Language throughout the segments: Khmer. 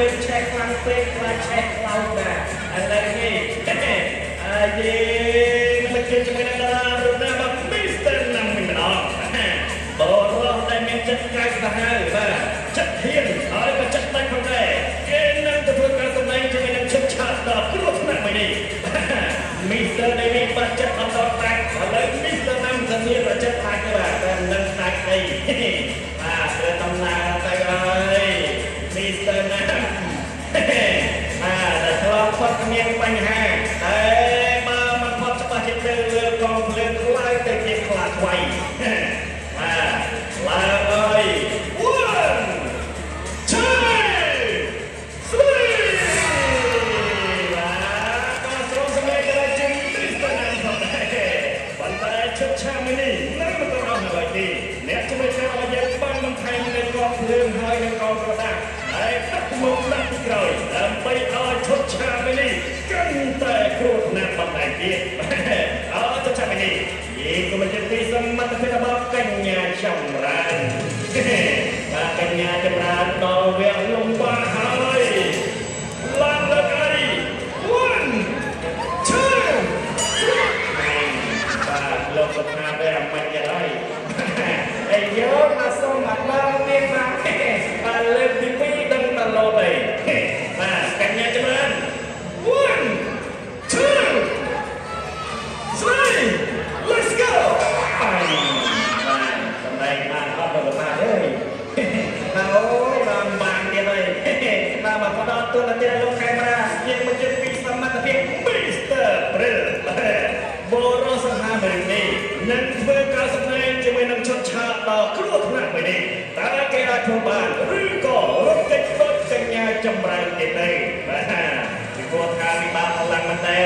ភ្លើងឆេះខ្លាំងពេកខ្លាចឆេះខ្លោចបាទឥឡូវនេះហើយយើងមកជួបជាមួយនឹងតារារូបណាបាទ Mr. ណាំវិញម្ដងបរោះដែលមានចិត្តក្រៅសាហាវបាទចិត្តហ៊ានហើយក៏ចិត្តដាច់ផងដែរគេនឹងទៅធ្វើការសម្ដែងជាមួយនឹងឈុតឆាកដ៏គ្រោះថ្នាក់មួយនេះ Mr. David បាទចិត្តអត់ដល់ដាច់ឥឡូវ Mr. ណាំធានាថាចិត្តដាច់ទេបាទតែមិនដឹងដាច់អីបាទធ្វើដំណើរទៅហើយ Mr. ណាំបាទតែឆ្លងផុតគ្មានបញ្ហាតែបើមិនផុតច្បាស់ជាទៅលើកងភ្លើងខ្លាយទៅជាខ្លាខ្វៃបាទឡើងហើយ One, two, three បាទក៏សូមសម្លេងទៅដល់ជំ Mr. ណាំផងដែរប៉ុន្តែឈុតឆាកមួយនេះនៅមិនទាន់អស់នៅឡើយទេអ្នកជំនួយការរបស់យើងបានបន្ថែមនៅកងភ្លើងហើយនិងកងក្រដាសហើយដឹកមុខដាក់ពីក្រោយដើម្បីឲ្យឈុតឆាកមួយនេះកាន់តែគ្រោះថ្នាក់បន្ថែមទៀតអើឈុតឆាកមួយនេះយើងក៏មិនជិះពីសមត្ថភាពរបស់កញ្ញាចម្រើនបាទកញ្ញាចម្រើនដល់វគ្គលំបាកហើយឡើងលើកអី One, two, three បាទលោកសុខាបែរមិនយ៉ាងហើយអីយកមកសុំមកដល់ទៀតបាទបាទលើកទី2ដឹងតលោតអីបាទកញ្ញាចម្រើន One, two, three, let's go បាទសម្ដែងបានអត់ដល់បាទអើយបាទអូយបានបានទៀតហើយបាទមកផ្ដល់ទូនាទីលោកខេមរាយើងមកជិះពីសមត្ថភាព Mr. Brill បរោះសង្ហាមួយនេះនឹងធ្វើការសម្ដែងជាមួយនឹងឈុតឆាកដ៏គ្រោះថ្នាក់មួយនេះតើគេអាចធ្វើបានឬក៏រត់គេចដូចកញ្ញាចម្រើនទៀតទេបាទពីព្រោះថាវិបាកខ្លាំងមែនតើ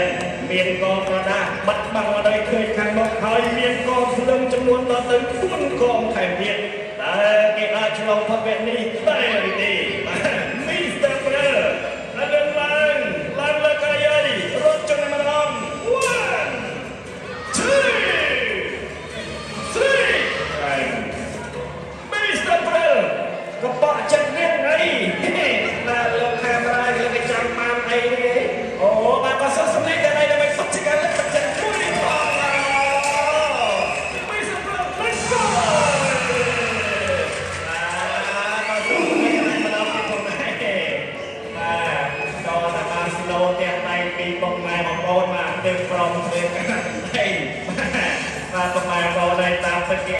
មានកងក្រដាសបាត់បង់មកដោយឃើញខាងមុខហើយមានកងភ្លើងចំនួនដល់ទៅ4កងថែមទៀតតើគេអាចឆ្លងផុតវគ្គនេះដែរឬទេបាទ Mr. Brill ឡើងឡើងឡើងលើកាយរត់ចុះម្ដង One, two, three Mr. Brill កបក់ចិត្តនេះអីបាទលោកកាមេរ៉ាលោកចាំបានអីនេះអូបាទក៏សូមសម្លេងដល់ដើម្បីសុខជាការលើកទឹកចិត្តមួយនេះផង Mr. Brill, let's go បាទក៏សូមសម្លេងដល់ម្ដងទៀតផងដែរបាទដល់តែបានស្នូផ្ទះដៃពីពុកម៉ែបងប្អូនបាទទើបព្រមធ្វើការដៃបាទពុកម៉ែបងប្អូនហើយតាមពិតគេ